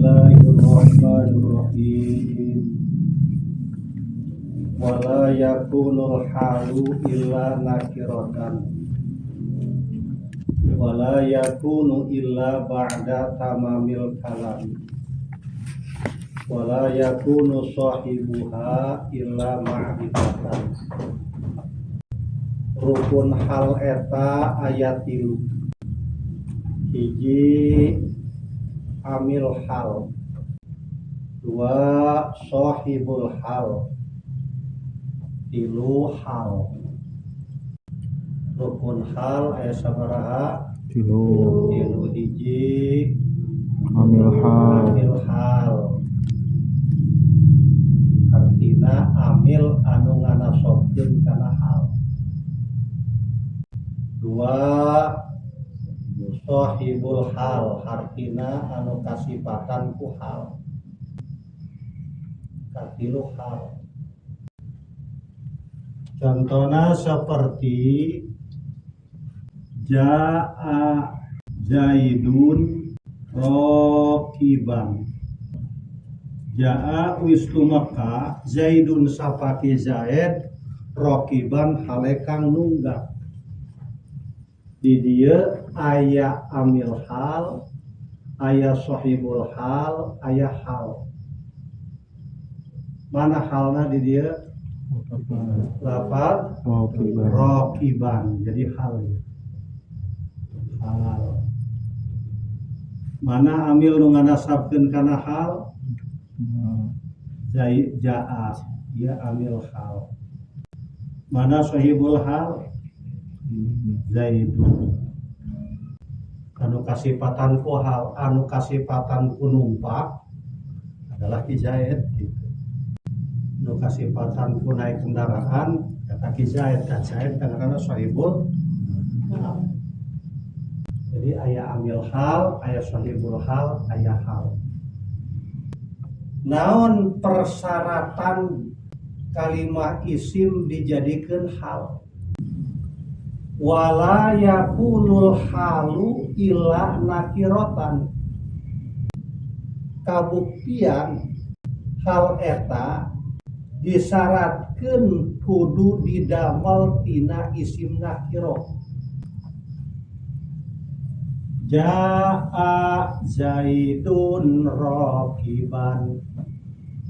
Bismillahirrahmanirrahim. Wala yakunul halu illa nakiratan wala yakunu illa ba'da tamamil kalam wala yakunu sahibuha illa ma'rifatan. Rukun hal eta aya 3. Hiji, amil hal. 2, sahibul hal. 3, hal. Rukun hal aya sabaraha? 3. 3. Hiji, amil hal. Amil hal artina amil anu nganasobkeun kana hal. 2, sahibul hal artina anu kasipatan ku hal. 3, hal. Contohnya seperti jaa Zaidun rokiban. Jaa wis tumeka Zaidun sapaki Zaid rokiban hale kang nunggak. Di dieu aya amil hal, aya sahibul hal, aya hal. Mana halna di dieu? Lafaz rokiban. Rokiban jadi hal ya. Hal. Mana amil nu nganasabkeun kana hal? Zaid jaa, dia amil hal. Mana sahibul hal? Zaidun. Anu kasipatan ku hal, anu kasipatan ku numpak adalah Ki Zaid gitu. Nu kasipatan ku naik kendaraan kata Ki Zaid, dan Zaid karena sahibul hal. Jadi aya amil hal, aya sahibul hal, aya hal. Naon persyaratan kalimah isim dijadikan hal? Wala yakunul halu illa nakirotan. Kabuktian hal eta disyaratkeun kudu didamel tina isim nakiro. Jaa Zaidun rokiban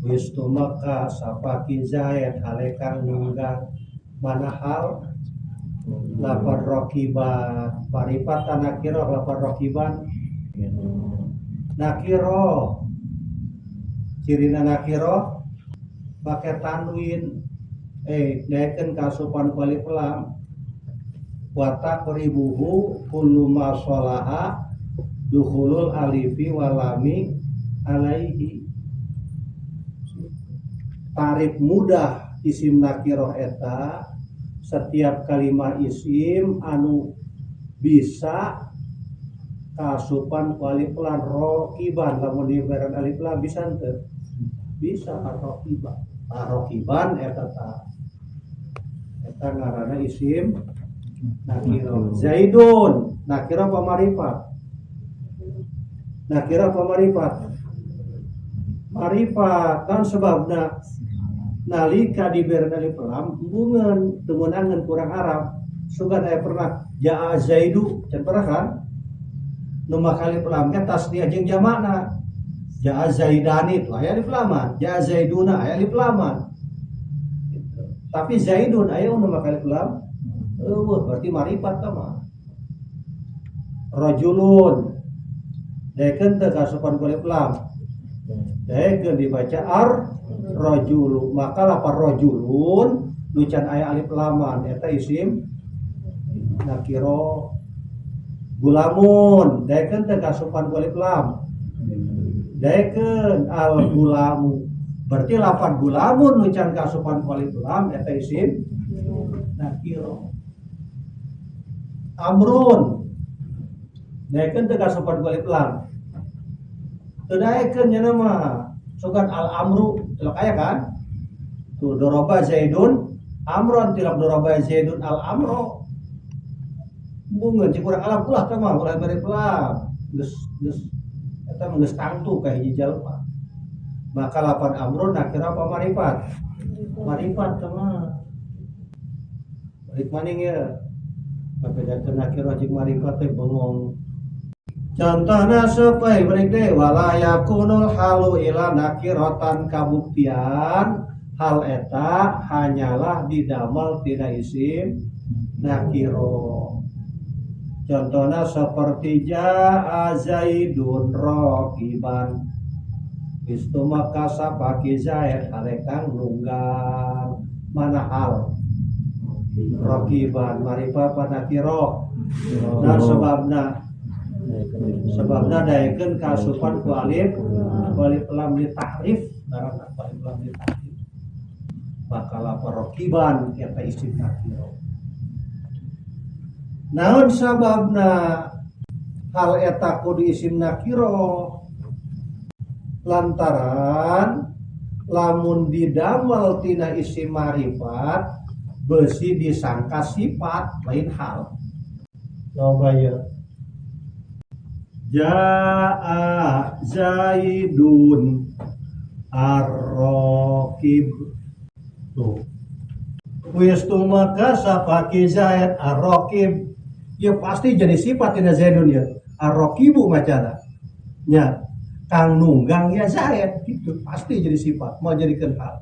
wis tumeka sapaki Zaid hale kang nunggang. Mana hal? Lafaz rokiban. Marifat nakiro lafaz rokiban? Nakiro. Cirina nakiro pakai tanwin, naikkeun kasupan ku alif lam. Wa taqribuhu kullu ma sholaha dukhulul alifi walami alaihi. Tarif mudah isim nakiroh eta setiap kalimat isim anu bisa kasupan ku alif lam. Rokiban lamun diberikan alif lam bisa henteu? Bisa rokiban. Rokiban eta ta eta ngaranna isim nakiro. Zaidun nakiro apa marifat? Nakiro apa marifat? Marifat kan sebabna nalika diberi alif lam embungeun teu meunangeun kurang Arab. Sugan aya pernah jaa Zaidu can pernah kan? Nu make alif lam kan tasniah jeung jamakna. Jaa Zaidani tu aya alif laman, jaa Zaiduna aya alif laman. Gitu. Tapi Zaidun aya nu make alif lam? Eueuh, berarti marifat tah mah. Rajulun daekeun teu kasupan ku alif lam? Daekeun dibaca ar rajulu. Maka lapar rajulun nu can aya alif laman eta isim nakiro. Gulamun daekeun teu kasupan ku alif lam? Daekeun al gulamu. Berarti lafaz gulamun nu can kasupan ku alif lam eta isim nakiro. Amrun daekeun teu kasupan ku alif lam? Teu daekeun nya mah. Sugan al amru tilok aya kan? Tuh doroba Zaidun amron tilok doroba Zaidun al amro. Bungeun cik urang alam ulah teh mah ulah bari lam. Geus geus Eta geus tangtu ka hiji jalma. Maka lapan amrun nakirah apa marifat? Marifat mah. Balik maning ya. Bebedakeun nakirah jeung marifat teh bengong. Contohna supaya balik deui wala yakunul halu ila nakiratan kabuktian hal eta hanyalah didamel tina isim nakiro. Contohnya seperti jaa Zaidun rokiban. Istu maka sapaki Zaid harekang nunggang. Mana hal? Rokiban marifat apa nakiro? Dan sebabna daekeun kasupan ku alif lam li tahrif ngaranna alif lam li tahrif. Maka lapor rokiban eta isim nakiro. Naon sababna hal eta kudu isim nakiro? Lantaran lamun didamel tina isim marifat besi disangka sifat lain hal. Coba ya. Jaa Zaidun ar-raqib. Tuh. Wis tumaka sapaki Zaid ar-raqib. Ya pasti jadi sifat tina Zaidun ya. Ar-raqibu macana. Nya kang nunggang ya Zaid gitu pasti jadi sifat mau jadikan hal.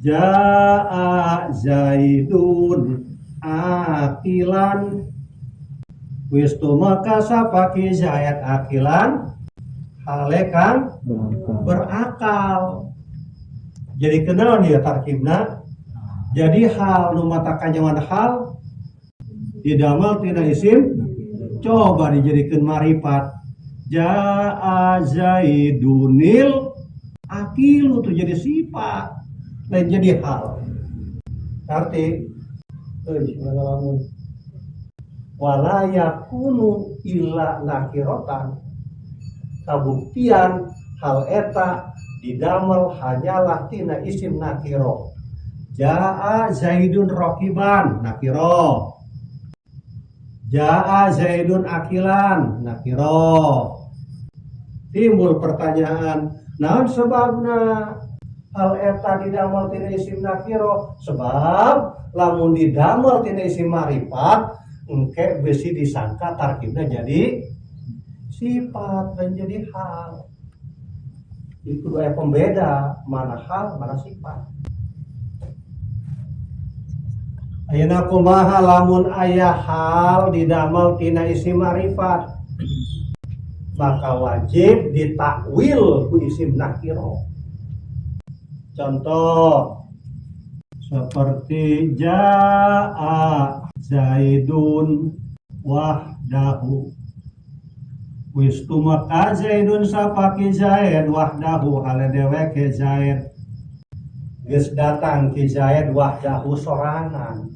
Jaa Zaidun aqilan. Wis tumaka sapaki Zaid aqilan hale kang berakal. Jadi kenal dia tarkibna. Jadi hal nu mata kanyawan hal didamel tina isim coba dijadikan marifat. Jaa Zaidunil aqilu tuh jadi sifat lain jadi hal. Arti euy lamun wala yakunu illa nakirotan kabuktian hal eta didamel hanyalah tina isim nakiro. Jaa Zaidun rokiban nakiro. Jaa Zaidun akilan nakiro. Timbul pertanyaan, naon sebabna hal eta didamel tina isim nakiro? Sebab lamun didamel tina isim marifat engke besi disangka tarkibna jadi sifat dan jadi hal. Itu dua pembeda, mana hal, mana sifat. Ayeuna kumaha lamun aya hal didamel tina isim marifat, maka wajib ditakwil ku isim nakiro. Contoh seperti jaa Zaidun wahdahu. Wis tumeka Zaidun sapaki Zaid wahdahu hale deweke Zaid. Geus datang ki Zaid wahdahu sorangan.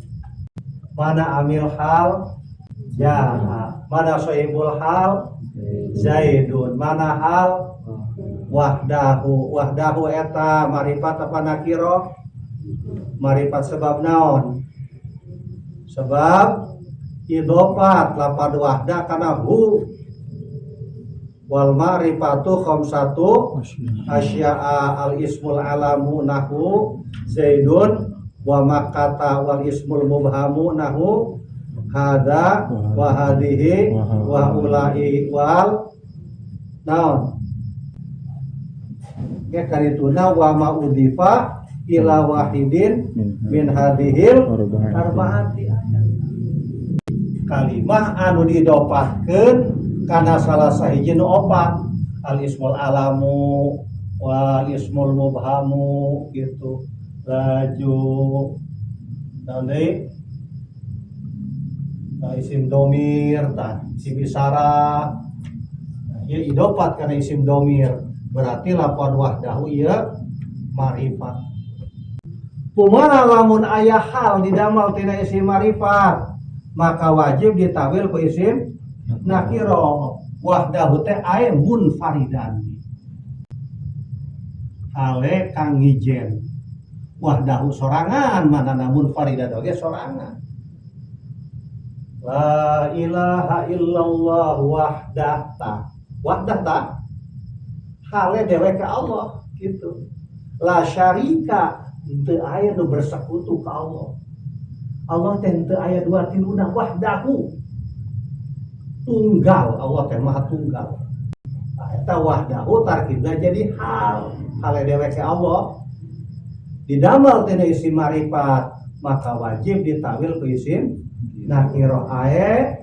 Mana amil hal? Jaa. Mana sohibul hal? Zaidun. Mana hal? Wahdahu. Wahdahu eta marifat apa nakiro? Marifat sebab naon? Sebab idofat lapad wahda kana hu. Wal ma'rifatu khamsatu asya'a al ismul alamu nahu Zaidun wa makata wal ismul mubhamu nahu hada wa hadhihi wa ulai wal naon ya karituna wa ma udifa ila wahidin min hadhil arbaati kalimah anu didopatkeun kana salah sahiji nu opat al ismul alamu wal ismul mubhamu gitu laju naon deui nah, isim domir tah isim isyarat nah, ieu idopat kana isim domir berarti lapan wahdahu ieu marifat. Kumaha lamun aya hal didamel tina isim marifat maka wajib ditawil ku isim nakiro. Wahdahu teh ae munfaridan hale kang ngijen. Wahdahu sorangan mana munfaridan oge sorangan. La ilaha illallah wahdah ta Wahdah tah hale dewek ka Allah gitu. La syarika henteu aya nu bersekutu ka Allah. Allah teh henteu aya dua tiluna, wahdahu. Tunggal, Allah teh maha tunggal. Nah, eta wahdahu tarkibna jadi hal. Hale dewek ka Allah. Didamel tina isim ma'rifat, maka wajib ditawil ku isim nakirah ae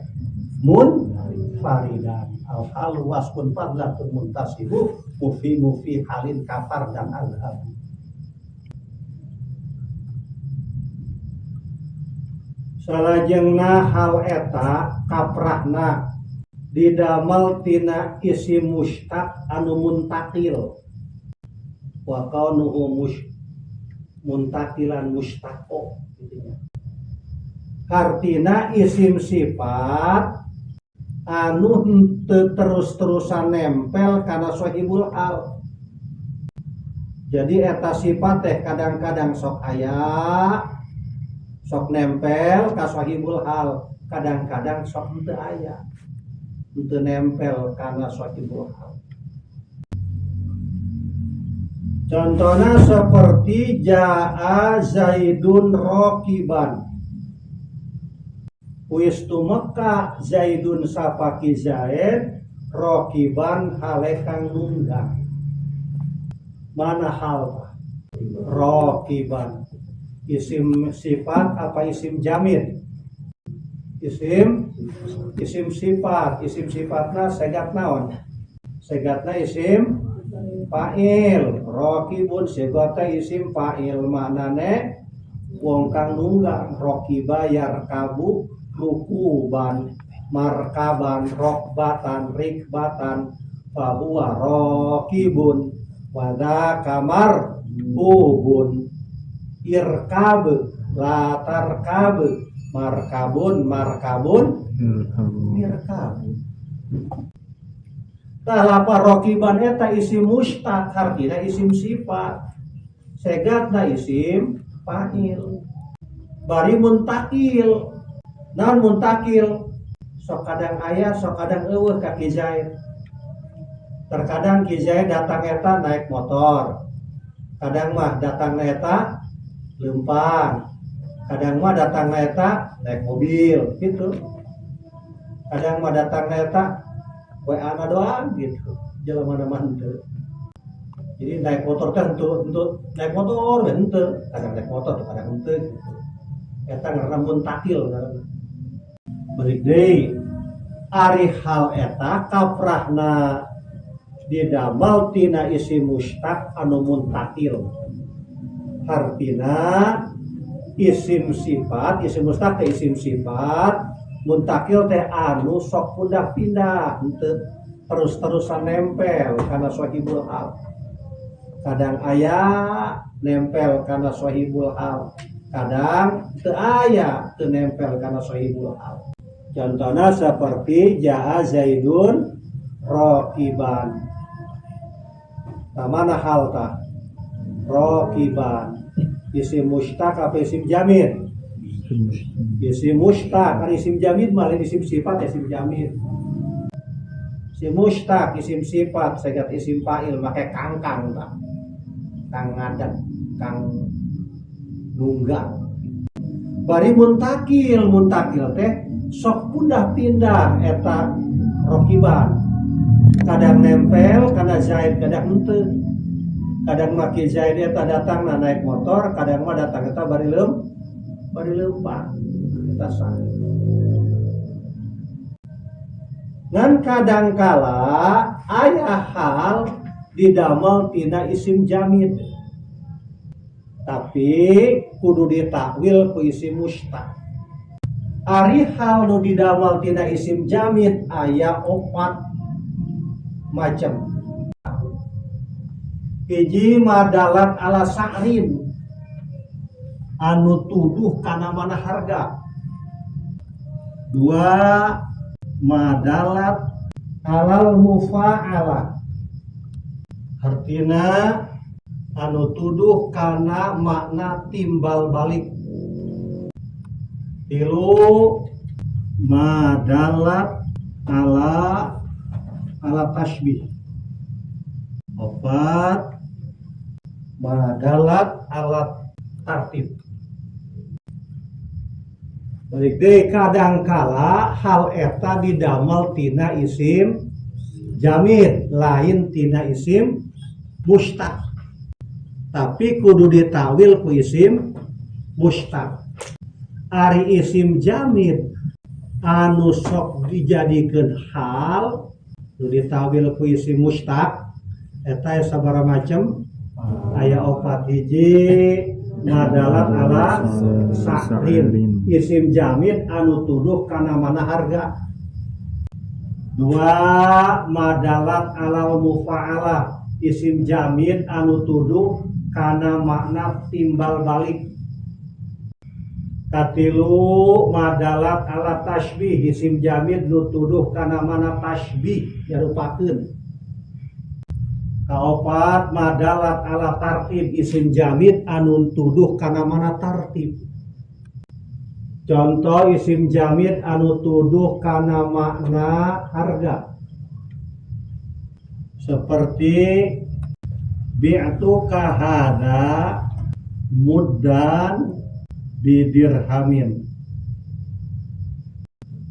mun faridan. Al halu wasfun fadlatun muntasibu mufi mufi halin kafar dan azhabu. Salajengna hal eta kaprahna didamel tina isim mustaq anu muntakil. Wa kaunuhu muntakilan mustaqo gitu nya. Hartina isim sifat anu henteu terus-terusan nempel kana sahibul hal. Jadi eta sifat teh kadang-kadang sok aya, sok nempel ka sahibul hal, kadang-kadang sok henteu aya, henteu nempel kana sahibul hal. Contohnya seperti jaa Zaidun rokiban. Wis tumeka Zaidun sapaki Zaid rokiban hale kang nunggang. Mana hal rokiban? Isim sifat apa isim jamid? Isim sifat. Isim sifatna segat naon? Segatna isim fa'il. Rokibun segata isim fa'il, maknane wong kang nunggang. Rokiba yarkabu rukuban markaban rokbatan rikbatan fahuwa rokibun wada kamar ubun irkab la tarkab markabun markabun mirkabun. Tah lapa rokiban eta isim mustaq hartina isim sifat segatna isim fa'il bari muntakil. Naon muntakil? Sok kadang aya sok kadang eueuh ka Ki Zaid. Terkadang Ki Zaid datang eta naik motor, kadang mah datang eta leumpang, kadang mah datang eta naik mobil gitu, kadang mah datang eta WA na doang gitu, jelema mah henteu. Jadi naik motor teh henteu, henteu naik motor henteu, kadang naik motor kadang henteu gitu. Eta ngaranna muntakil ngaranna. Balik deui ari hal eta kaprahna didamel tina isim mustaq anu muntakil. Hartina isim sifat, isim mustaq teh isim sifat, muntakil teh anu sok pindah-pindah, henteu terus-terusan nempel kana sahibul hal. Kadang aya nempel kana sahibul hal, kadang teu aya teu nempel kana sahibul hal. Contohnya seperti jaa Zaidun rokiban. Nah, mana hal tah? Rokiban. Isim mustaq apa isim jamid? Isim mustaq. Kan isim jamid mah lain isim sifat, isim jamid. Isim mustaq, isim sifat, segat isim fa'il make kangkang tah. Kang ngadat, kang nunggang. Bari muntakil, muntakil teh sok pindah-pindah eta rokiban. Kadang nempel kana Zaid, kadang henteu. Kadang maki Zaid eta datang na naik motor, kadang mah datang eta bari leumpang. Eta sah. Ngan kadangkala aya hal didamel tina isim jamid, tapi kudu ditakwil ku isim mustaq. Ari hal nu didamel tina isim jamid aya 4 macam. Hiji madalat ala sa'rin, anu tuduh kana mana harga. 2 madalat alal mufa'alah, artina anu tuduh kana makna timbal balik. 3 madalat ala ala tasybih. Opat, madalat ala tartib. Balik deui, kadangkala hal eta didamel tina isim jamid, lain tina isim mustaq, tapi kudu ditawil ku isim mustaq. Ari isim jamid anu sok dijadikeun hal nu ditawil ku isim mustaq eta aya sabaraha macem? Aya opat. Hiji, madalat ala sa'rin, isim jamid anu tuduh kana mana harga. Dua, madalat alal mufa'alah, isim jamid anu tuduh kana makna timbal balik. Katilu, madalat ala tasybih, isim jamid nu tuduh kana mana tasybih, nyarupakeun. Kaopat, madalat ala tartib, isim jamid anu tuduh kana mana tartib. Contoh isim jamid anu tuduh kana makna harga seperti bi'tuka hadza muddan bidirhamin.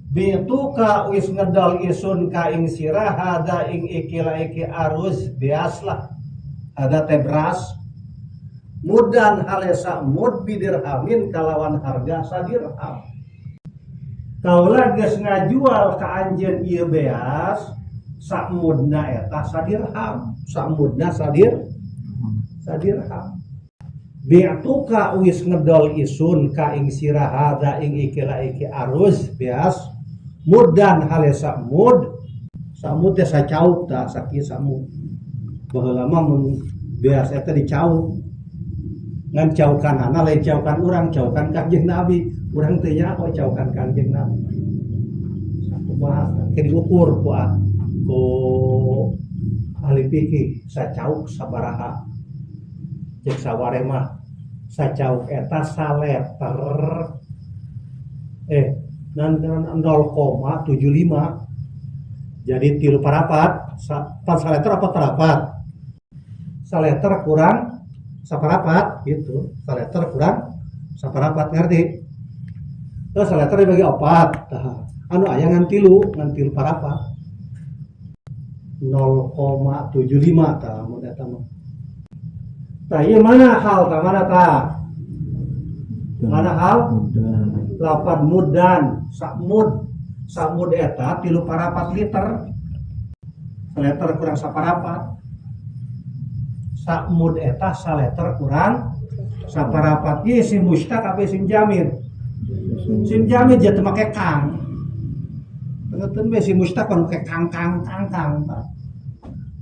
Bi'tuka wis ngedol isun ka ing sira, hada ing ikilah iki aruz, beas lah, hada teh beras, mudan hale mud, bidirhamin kalawan harga sadirham. Kaula geus ngajual ka anjeun ieu beas, sakmudna eta sadirham, sakmudna sadirham. Bi'tuka wis ngedol isun ka ing sira, hada ing ikilah iki aruz, beas, mudan hale sakmud. Sakmud teh sacauk tah, sakieu sakmud. Baheula mah mun beas eta dicauk, ngan caukanana lain caukan urang, caukan Kanjeng Nabi. Urang teh nyaho caukan Kanjeng Nabi sakumaha. Ke diukur ku ahli fikih sacauk sabaraha. Cek saware mah sacauk eta saleter nan 0,75, jadi tilu parapat. Pan saleter apa terapat, saleter kurang saparapat gitu, saleter kurang saparapat, ngerti? Terus saleter dibagi opat tah, anu aya ngan tilu parapat, 0,75 tah mun eta mah. Tah, ieu mana hal tah? Mana tah? Mana hal? Mudan. Lapan mudan, sakmud. Sakmud eta tilu parapat liter, liter kurang saparapat. Sakmud eta saleter kurang saparapat. Ieu isim mustaq apa isim jamid? Isim jamid, teu make kang. Tengeun we, isim mustaq kan make kang kang kang kang tah,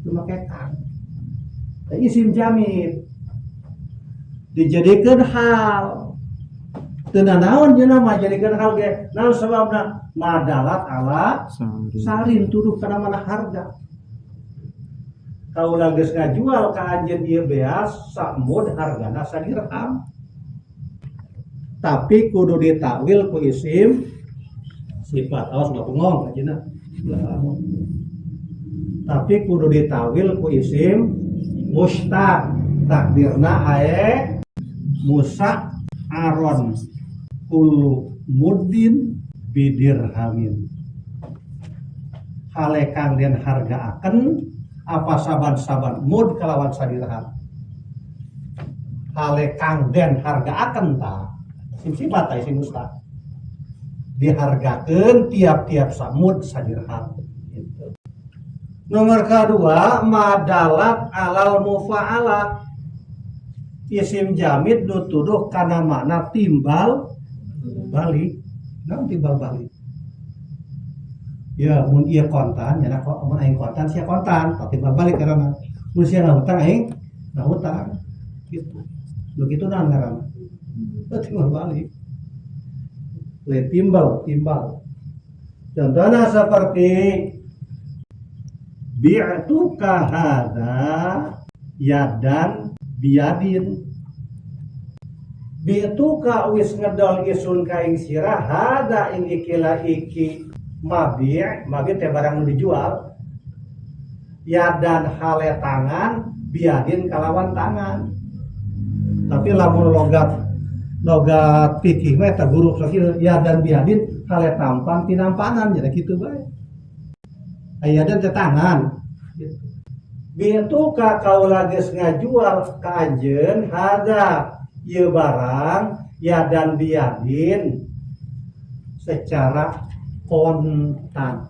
teu make kang. Tah, isim jamid dijadikeun hal teu nanaon jeung mah jadikeun hal ge. Naon sababna? Madalat ala Sa'rin. Sa'rin, tuduh kana mana harga. Kaula geus ngajual ka anjeun ieu beas sakmud hargana sadirham, tapi kudu ditakwil ku isim sifat. Awas ulah bengong anjeunna. Tapi kudu ditawil ku isim mustaq, takdirna ae musa'aron kullu muddin bidirhamin, hale kang den hargaaken apa saban-saban mud kalawan sadirham. Hale kang den hargaaken ta, isim sifat ta, isim mustaq, dihargakeun tiap-tiap samud sadirham gitu. Nomor kedua, madalat alal mufa'alah, isim jamid nu tuduh kana makna timbal balik. Naon timbal balik? Ya mun ieu kontan nya, kok mun aing kontan sia kontan, tah timbal balik karena mun sia ngahutang aing ngahutang gitu. Nu kitu naon ngaranna? Oh, timbal balik. Lain timbal, timbal. Contohnya seperti bi'tuka hadza yadan biyadin. Bi'tuka wis ngedol isun ka ing sira, hada ing ikilah iki mabi', mabi' teh barang nu dijual. Yadan hale tangan biadin kalawan tangan. Tapi lamun logat logat fikih mah eta guru sok kieu yadan biadin hale tampan tinampanan jadi kitu bae. Yadan teh tangan gitu. Bitu ka kaula geus ngajual ka anjeun hada ieu barang yadan biadin secara kontan.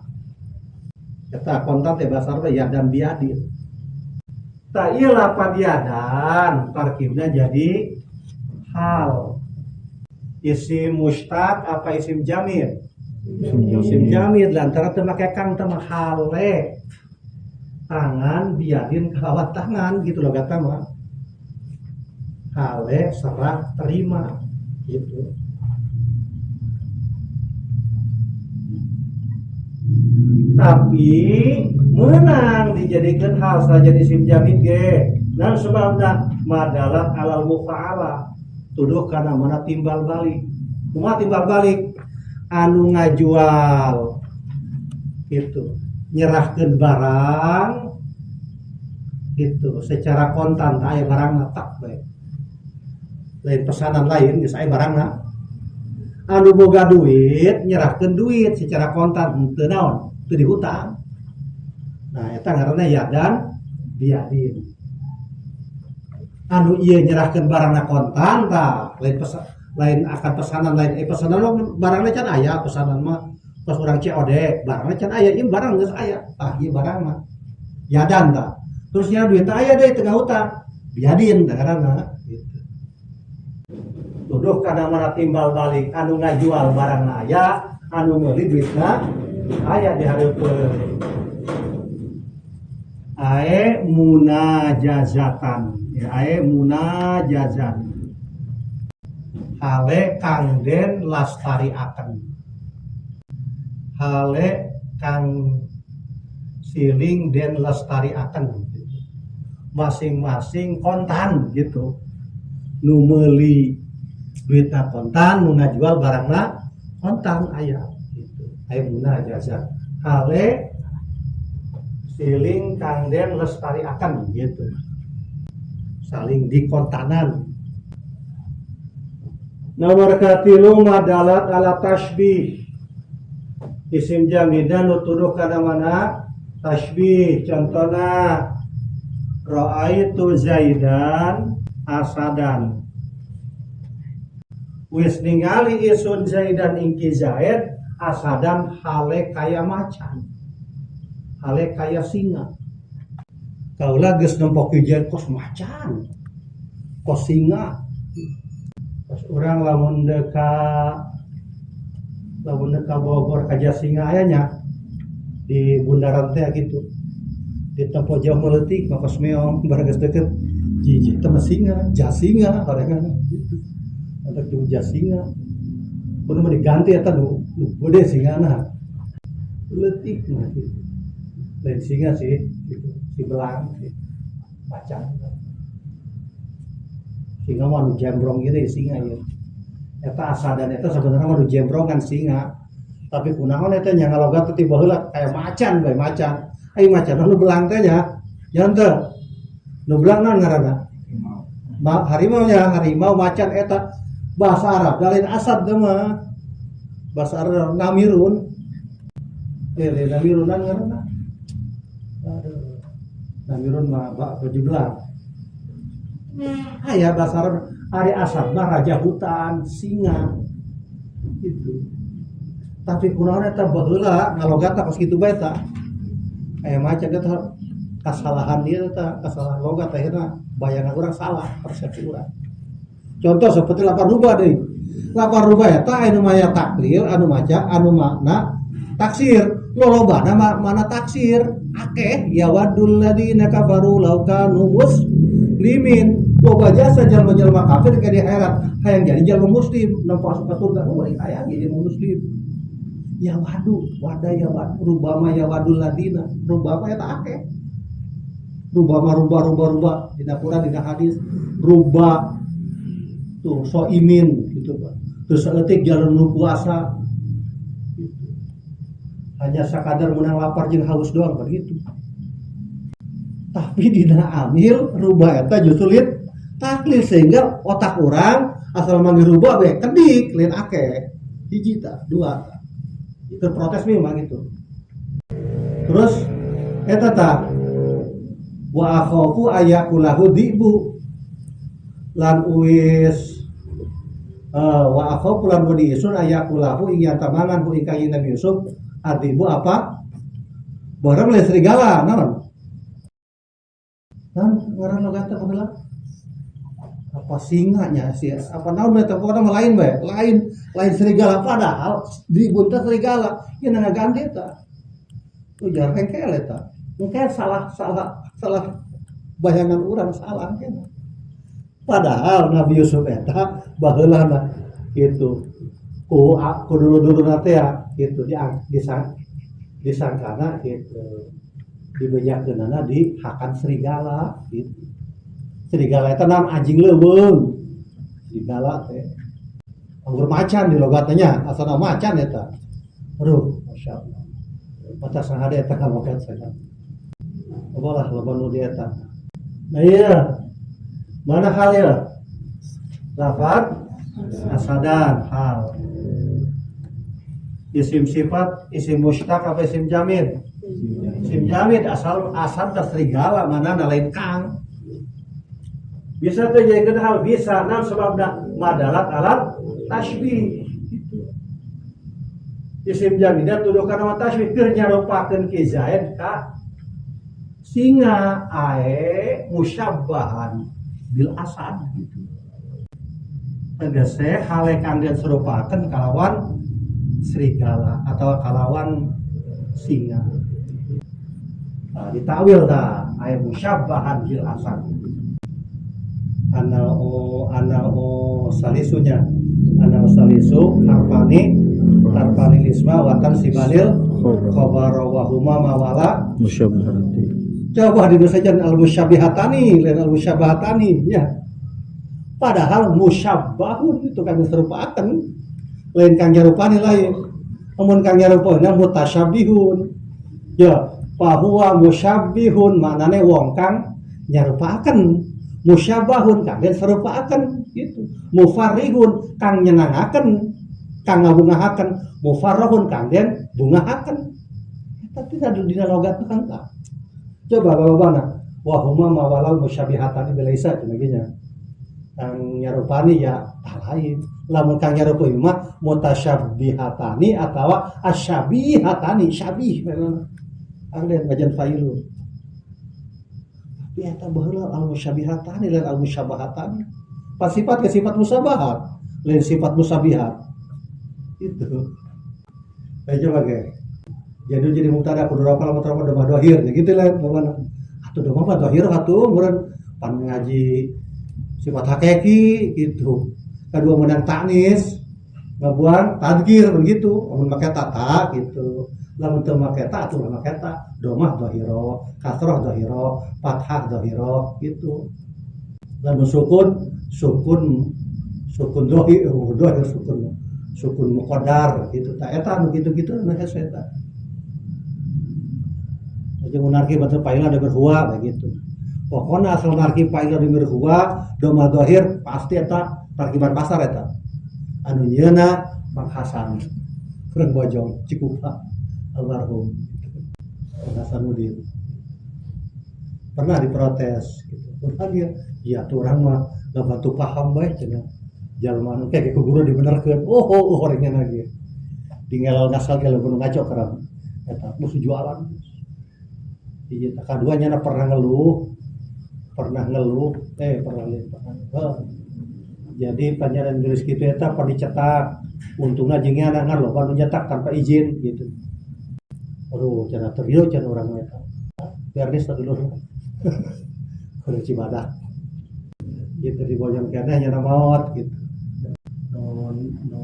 Eta kontan teh bahasa Arab yadan biadin. Tah ieu lapan yadan tarkibna jadi hal. Isim mustaq apa isim jamid? Isim jamid lantaran teu make kang teh mah hale. Tangan biadin kalawan tangan gitu loh kata mah. Hale serah terima gitu. Tapi menang dijadikan hal saja isim jamid ge. Dan sebabna madalat alal mufa'ala. Tuduh kana mana timbal balik. Kumaha timbal balik? Anu ngajual gitu. Nyerahkeun barang gitu secara kontan tah aya barangna tak bae. Lain pesanan lain geus aya barangna. Anu boga duit nyerahkeun duit secara kontan henteu naon, teu dihutang. Nah eta ngaranna yadan biadin. Anu ieu nyerahkeun barangna kontan tah lain lain akan pesanan lain pesanan mah barangna can aya, pesanan mah pas urang COD barangna can aya, ieu barang geus aya tah ieu barang mah yadan tah. Terus nya duit aya deui tengah hutang biadin tah ngaranna gitu. Tuduh kana mana timbal balik anu ngajual barangna aya, anu meuli duitna aya di hareupeun. Ae munajazatan ya, ae munajazan hale kang den lastari akan hale kang siling den lestari akan gitu. Masing-masing kontan gitu, nu meuli duitna kontan, nu ngajual barangna kontan aya gitu. Ae munajazat hale siling kang den lestari akan gitu, saling dikontanan. Nomor katilu madalat ala tasbih. Isim jamidan nu tuduh kana mana tasbih. Contohna raaitu Zaidan asadan. Wis ningali isun Zaidan ingki Zaid asadan hale kaya macan, hale kaya singa. Kaula geus nempo kieu kos macan, kos singa. Pas urang lamun deka Bogor ka Jasinga aya nya di bundaran teh gitu. Di tempo jauh meuletik mah kos meong bareng geus deket jiji teh mah singa, jasinga horengan gitu. Antak jeung jasinga. Kudu mah diganti eta nu gede singana. Leutik mah gitu. Lain singa sih gitu, si belang sih. Macan. Singa mah nu jembrong gitu ya singa ya. Eta asadan eta sebenarnya mah nu jembrongan singa. Tapi kunaon eta nya ngalogat teh baheula kaya macan bae macan. Ai macan nu belang teh nya. Nya teu. Nu belang naon ngaranna? Harimau nya, harimau macan eta bahasa Arab da lain asad teh mah. Bahasa Arab namirun. Lain namirun ngaranna. Aduh. Namirun mah baju belang. Aya bahasa Arab ari asad mah raja hutan, singa. Gitu. Tapi kunaon eta baheula ngalogat kos kitu bae ta. Aya macan eta kasalahan dia eta, kasalahan logat akhirna bayangan urang salah, persepsi urang. Contoh seperti lapar rubah deui. Lapar rubah eta anu maya taklil, anu maca, anu makna taksir. Lolobana mana taksir? Akeh ya wadul ladina kafaru law kanu muslimin. Loba jasa jalma-jalma kafir ke di akhirat hayang jadi jalma muslim nempo asup ka surga. Oh, hayang jadi muslim. Ya wadu, wada ya wadu, rubama ya wadul ladina, rubama eta akeh. Rubama rubah rubah rubah dina Quran dina hadis rubah tuh soimin gitu Pak. Terus saeutik jalan nu puasa gitu. Hanya sakadar menang lapar jeung haus doang begitu. Tapi dina amil rubah eta justru lit taklil sehingga otak orang asal manggil rubah be kedik lain akeh. Hiji ta, dua ta. Itu protes memang gitu. Terus eta ta wa akhafu ayakulahu dibu lan uwis wa akhafu lan wedi isun ayakulahu ing tamangan hu ing kanjeng Nabi Yusuf adibu apa barang lain serigala naon naon ngaran logat teh baheula apa singanya sih apa naon eta pokokna mah lain bae lain lain serigala padahal di teh serigala ieu ngaganti eta ujar hengkel eta mungkin salah salah salah bayangan orang salah kan. Padahal Nabi Yusuf eta baheulana gitu ku ku dulu-dulu teh ya gitu di disangkana gitu dibejakeunana di hakan serigala gitu. Serigala eta naon anjing leuweung serigala teh anggur macan di logatnya asalna macan eta aduh masyaallah mata sahade eta ngalogat saya loba lah loba nu di eta. Nah iya mana hal ya lafad asadan hal isim sifat isim mushtaq apa isim jamid isim jamid asal asal teh serigala mana lain kang bisa tuh jadikan hal bisa nah sebabna madalat alat tasybih gitu. Isim jamidnya tuduh kana tasybih keur nyarupakeun ki Zaid ka singa ae musyabbahan bil asad gitu. Tegese hale kang den serupakeun kalawan serigala atau kalawan singa. Nah, ditawil ta ae musyabbahan bil asad. Ana o ana o salisunya ana o salisu harfani harfani isma watan sibalil khabar wa huma mawala musyabbahati. Coba di saja al musyabihatani lain al musyabahatani ya. Padahal musyabbahun itu kan serupakan lain kang nyarupani lain. Amun kang nyarupana mutasyabihun. Ya, fahuwa musyabbihun maknane wong kang nyarupakeun. Musyabahun kang den serupaaken gitu. Mufarrihun kang nyenangaken, kang ngabungahaken, mufarrahun kang den bungahaken. Tapi tidak dina logat kan tak. Coba babana wa huma mawalal musyabihatani bilaisa cenah ge nya. Kang nyarupani ya tak lain. Lamun kang nyarupai mah mutasyabihatani atawa asyabihatani, syabih memang. Kang den bajan failun. Tapi eta baheula al musyabihatani lain al musyabahatani. Pas sifat ke sifat musabahat, lain sifat musabihat. Itu. Nah, coba ge. Jadi mubtada kudu rafa lamun rafa domah dohir ya gitu lah pokona. Atuh domah mah dohir atuh meureun pan ngaji sifat hakiki gitu. Kedua menang taknis ngabuang tadkir begitu lamun make tata gitu. Lamun teu make ta atuh make ta domah dohiro, kasroh dohiro, fathah dohiro gitu. Lamun sukun sukun sukun dohir, oh, dohir sukun sukun muqaddar gitu ta eta anu gitu-gitu nu hese eta. Aja munarki baca fa'ilah ada berhuwa begitu. Pokoknya asal narki fa'ilah di berhuwa domah dohir pasti eta tarkiban pasar eta. Anu nyeuna Mang Hasan kurang bojong Cikupa almarhum Mang Hasanuddin pernah diprotes gitu. Pernah dia ya tuh orang mah nggak bantu paham bae cenah. Jalma nu kayak ku guru dibenerkeun. Oh, oh, oh orangnya lagi. Tinggal ngasal ke gunung ngaco kerang. Eta musuh jualan. Iya, kaduanya na pernah ngeluh, pernah ngeluh. Jadi panjaran tulis gitu eta pernah dicetak, untungnya jeung nya ngan loba nu nyetak tanpa izin gitu. Aduh, cenah terieu cenah urang mah eta. Biar dulur. Kudu Cibadak. Gitu di Bojong keneh nya maot gitu. No no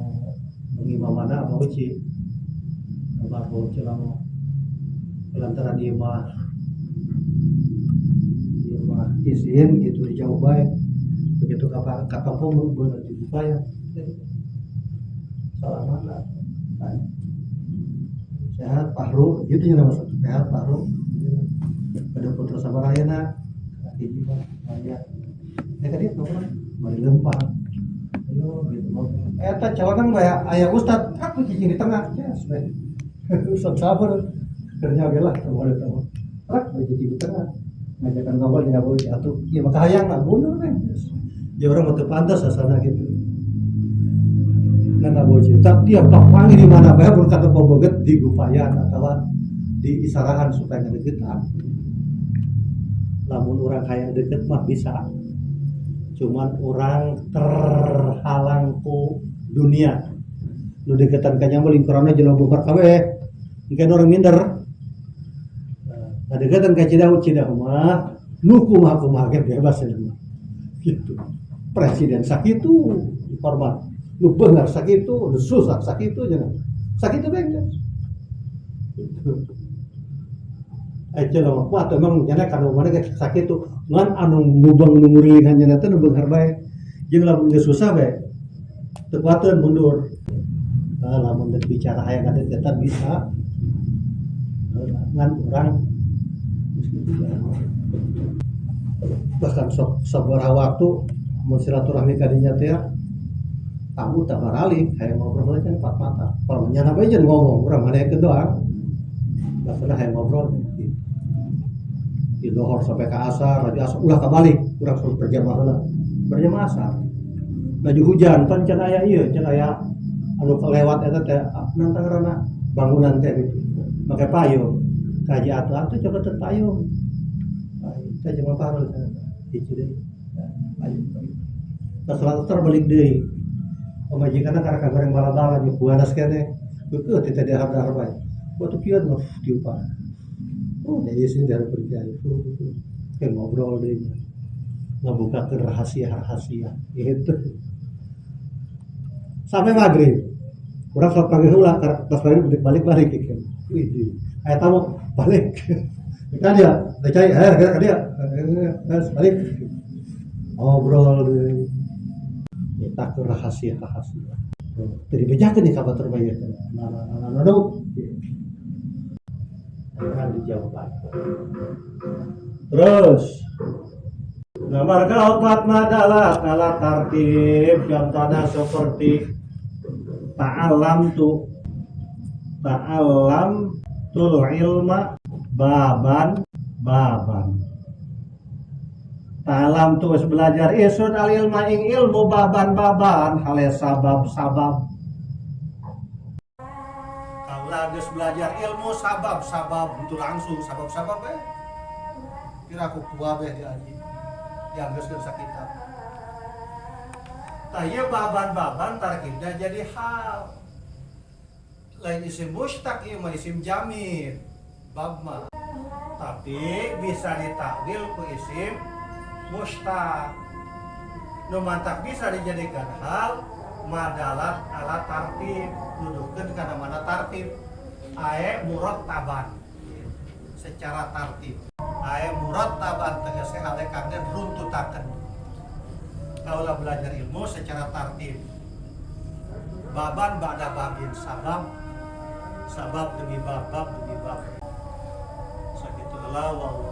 ngimamana apa uci. Almarhum celamo. Lantaran ieu mah izin gitu di jauh baik begitu kapal kampung bener dibuka ya salah mana sehat Pahru gitu ya maksud sehat Pahru Ada putra sabaraha ayeuna? Hiji mah aya. Ya ka dieu ngobrol, bari leumpang. Ayo gitu ngobrol. Eta calonang bae aya ustad, aku cicing di tengah. Yes, we. Ustad sabar. Kerja ge lah teu eta mah. Rak we cicing di tengah. Ngajakan ngobrol jeung ngobrol atuh. Ieu mah kahayang lah mundur we. Ya orang mah teu pantas asana gitu. Nah, boje. Tak tiap papanggih di mana bae mun kata boboget di gupayan atawa di isarahan supaya ngadeukeutan. Lamun urang hayang deket mah bisa. Cuman orang terhalang ku dunia. Nu deketan ka nya mah lingkuranna jelema bongkar kabeh. Engke orang minder. Nah, deketan ka Cidahu, Cidahu mah nu kumaha-kumaha ge bebas ya mah. Gitu. Presiden sakitu dihormat. Nu beunghar sakitu, nu susah sakitu jangan. Sakitu bae geus. Gitu. Jelema kuat emang nyana kana mana ge sakitu ngan anu ngubang nu ngurilingan nyana teh nu beunghar bae. Jeung lamun geus susah bae teu kuateun mundur. Nah, lamun geus bicara hayang ngadeukeutan bisa. Ngan urang geus kitu bae. Bahkan sok sabaraha waktu mun silaturahmi ka dinya teh tamu tak baralik hayang ngobrol kan empat mata. Kalau nyana bae jeung ngomong urang mana doang. Bahkan hayang ngobrol gitu. Di lohor sampai ke asar, laju asar ulah kabalik, urang suruh berjamaah heula. Berjamaah asar. Laju hujan, pan can aya ieu, can aya anu kelewat eta teh nantang ngaranna bangunan teh gitu. Make payung. Kaji atuh-atuh coba teu payung. Payung teh jeung pareuh hiji deui. Payung. Pas salat asar balik deui. Pamajikanna karek goreng bala-bala jeung buanas keneh. Keukeuh teh teh dahar-dahar bae. Waktu kieu mah tiupan. Oh, dari sini dari percaya. Kayak ngobrol deh, ngabukakeun rahasia-rahasia gitu. Sampai maghrib. Urang sok pagi heula, pas maghrib balik balik gitu. Wih, aya tamu balik. Kan dia, percaya, eh, ka dia, balik. Ngobrol deh. Nyitakeun rahasia-rahasia. Teu dibejakeun nih ka batur mah ieu teh. Nah, nah, nah, nah, nah, akhirnya dijawab. Terus nomor keempat madalat ala tartib, contohnya seperti ta'alam tu ta'alam tul ilma baban baban. Ta'alam tu belajar isun al ilma ing ilmu baban baban hale sabab sabab. Kaula geus belajar ilmu sabab sabab itu langsung sabab sabab eh. Kira aku kuabeh diaji. Yang geus geus sakitab. Tah ieu baban-baban tarkibna jadi hal. Lain isim mushtaq ieu mah isim jamid. Bab mah. Tapi bisa ditakwil ku isim mushtaq. Nu mantak bisa dijadikan hal madalat ala tartib, nuduhkeun kana mana tartib. Ae murattaban secara tartib. Ae murattaban tegese hale kang runtutakeun. Kaulah belajar ilmu secara tartib. Baban ba'da babin, sabab sabab demi bab, bab demi bab. Sakitulah wallahu